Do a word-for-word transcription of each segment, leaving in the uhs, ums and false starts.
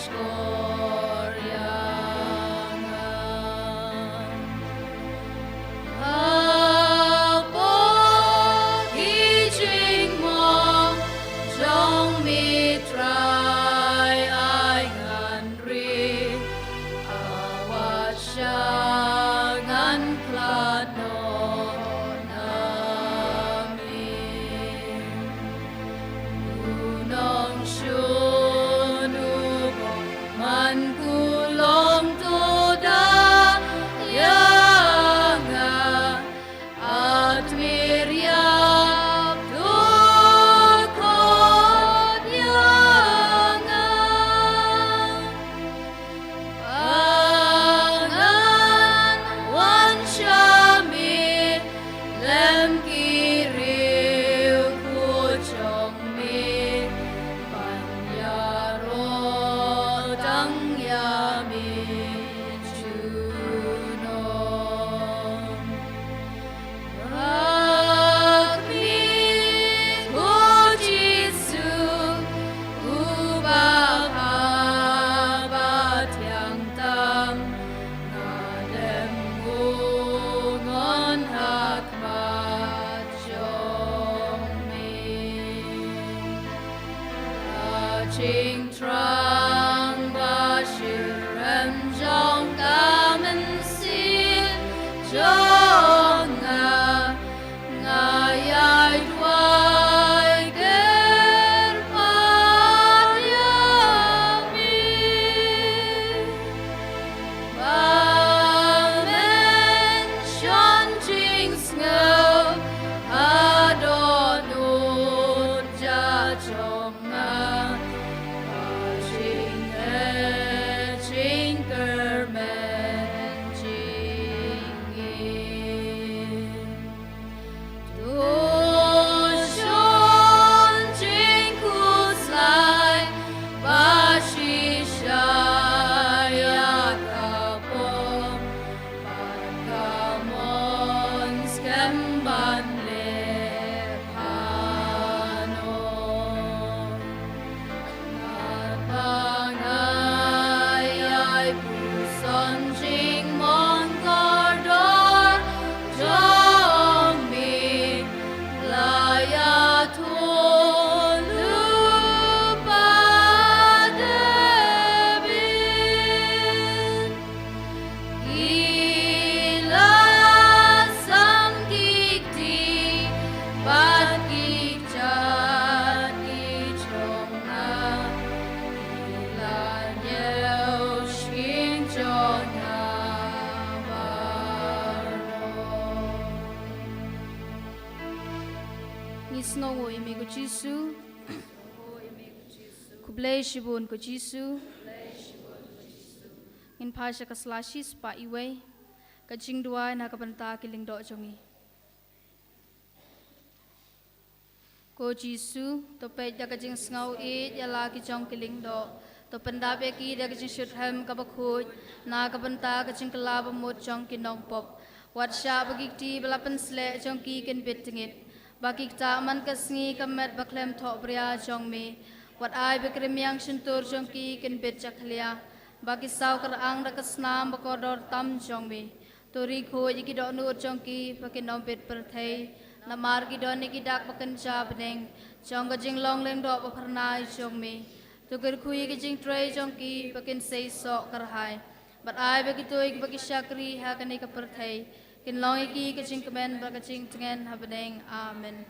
Koryanga. Hapoh ki jingmong jong me Trai, ai ngan ri, a wat sha ngan khlad noh na me. U nongshun u bok man kulong to da ïa nga, at mir ïap to khot ïa nga. Ba ngan wan sha me lem ki riewkhuid jong me, ban ïaroh tang ïa me junom. Bad me, ko Jisu, uba bha bad thiang tam, nga dem u ngon ha khmat jong me. Ka jingthrang ba shyrkhei jong ka mynsiem jong nga, nga ïai duwai kyrpad ïa me. Ba men shon jingsngew ha dohnud jong nga, ba jingeh jingkyrmen jingim. To shon jingkhuslai ba shisha ïa ka pop, bad ka mon skhem ban leh pha noh. Naba nga ïai puson jingmong kordor jong me, la ïathuh lypa debit. Ki la sam ki kti bad ki kjat ki jong nga, ki la ñiew shkieng jong nga baroh. Ngi sngewnguh ïa me ko Jisu. Khublei shibun ko Jisu. Ngin phai sha ka sla shispah iwei, ka jingduwai na ka bynta ki lyngdoh jong ngi. Ko Jisu, to peit da ka jingsngew ïeit ïa la ki jong ki lyngdoh, to pyndap ïa ki da ka jingshyrkhei kaba khuid na ka bynta ka jingkylla bamut jong ki nongpop. Wat shah ba ki kti ba la pynsleh jong ki kin bit tngit, ba ki ktah man ka sngi ka met ba khlem thohbria jong me. Wat ai ba ki rmiang shyntur jong ki kin bit jakhlia, ba ki saw kyrang da ka snam ba kordor tam jong me. To ri khuid ïa ki dohnud jong ki ba kin ym bit pyrthei, namar ki don ïa ki dak ba kynja bneng jong ka jinglong lyngdoh ba phyrnai jong me. To kyrkhu ïa ki jingtrei jong ki ba kin sei soh kyrhai, bad ai ba kito kiba ki shakri ha kane ka pyrthei kin long ïa ki ka jingkmen bad ka jingtngen ha bneng. Amen.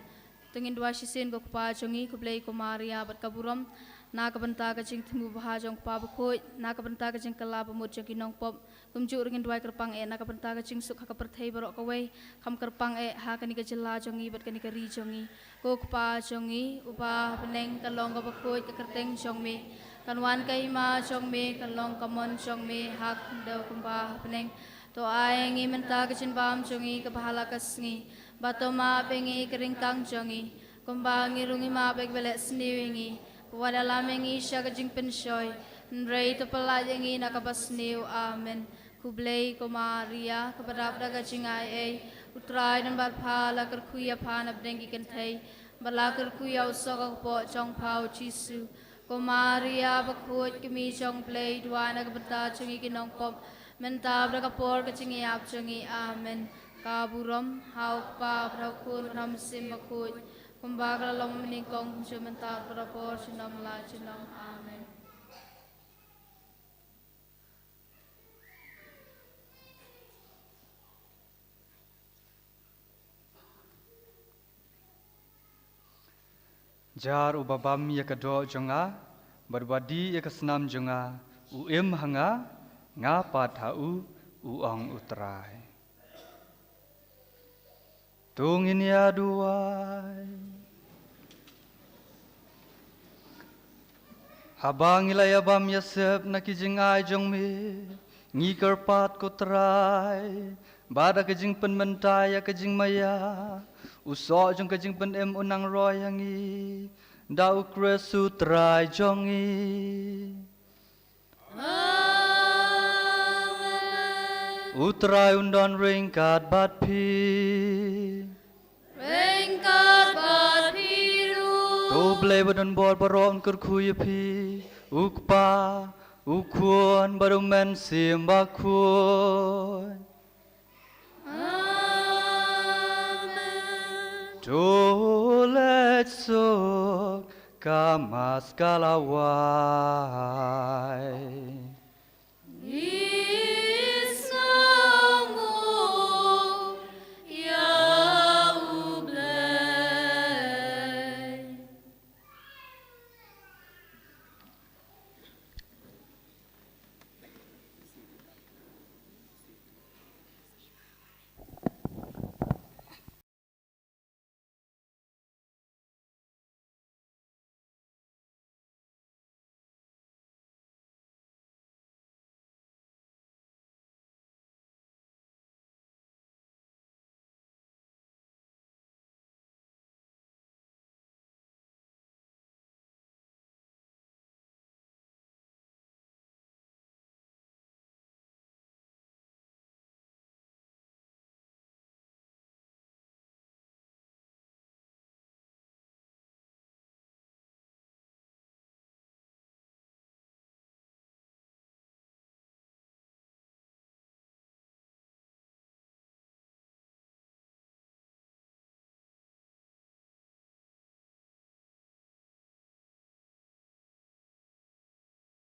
To ngin duwai shisien. Ko Kpa jong ngi, khublei ko Maria bad ka burom na ka bynta ka jingthmu bha jong Kpa Bakhuid, na ka bynta ka jingkylla bamut jong ki nongpop. Kumjuh ruh ngin duwai kyrpang eh na ka bynta ka jingsuk ha ka pyrthei baroh kawei, kham kyrpang eh ha kane ka jylla jong ngi bad kane ka ri jong ngi. Ko Kpa jong ngi uba ha bneng, kan long kaba khuid ka kyrteng jong me, kan wan ka hima jong me, kan long ka mon jong me ha ka khyndew kumba ha bneng. To ai ïa ngi mynta ka jingbam jong ngi kaba ha la ka sngi, bad to map ïa ngi ka ryngkang jong ngi, kumba ngi ruh ngi map ïa kiba leh sniew ïa ngi, wat ïalam ïa ngi sha ka jingpynshoi, hynrei to pyllait ïa ngi na kaba sniew. Amen. Khublei ko Maria, kaba dap da ka jingaiei, U Trai u don bad pha, la kyrkhu ïa pha na pdeng ki kynthei, bad la kyrkhu ïa u soh ka kpoh jong pha U Jisu. Ko Maria bakhuid, ka Kmie jong U Blei, duwai na ka bynta jong ngi ki nongpop, mynta bad ha ka por ka jingïap jong ngi. Amen. Ka burom ha U Kpa bad ha U Khun bad ha U Mynsiem Bakhuid, kumba ka la long mynnyngkong, kumjuh mynta bad ha ka por junom la junom. Amen. Jar uba bam ïa ka doh jong nga bad uba dih ïa ka snam jong nga, u im ha nga, nga pat ha u, u ong U Trai. To ngin ïa duwai. Haba ngi la ïa bam ïa sep na ki jingai jong me, ngi kyrpad, ko Trai, ba da ka jingpynmynta ïa ka jingmaïa, u soh jong ka jingpynim un nang roi ha ngi da U Khrist U Trai jong ngi. Amen. U Trai un don ryngkat bad phi. Ryngkat bad phi ruh. To U Blei badonbor baroh un kyrkhu ïa phi, U Kpa, U Khun bad U Mynsiem Bakhuid. Amen. To leit suk, ka Mass ka la wai.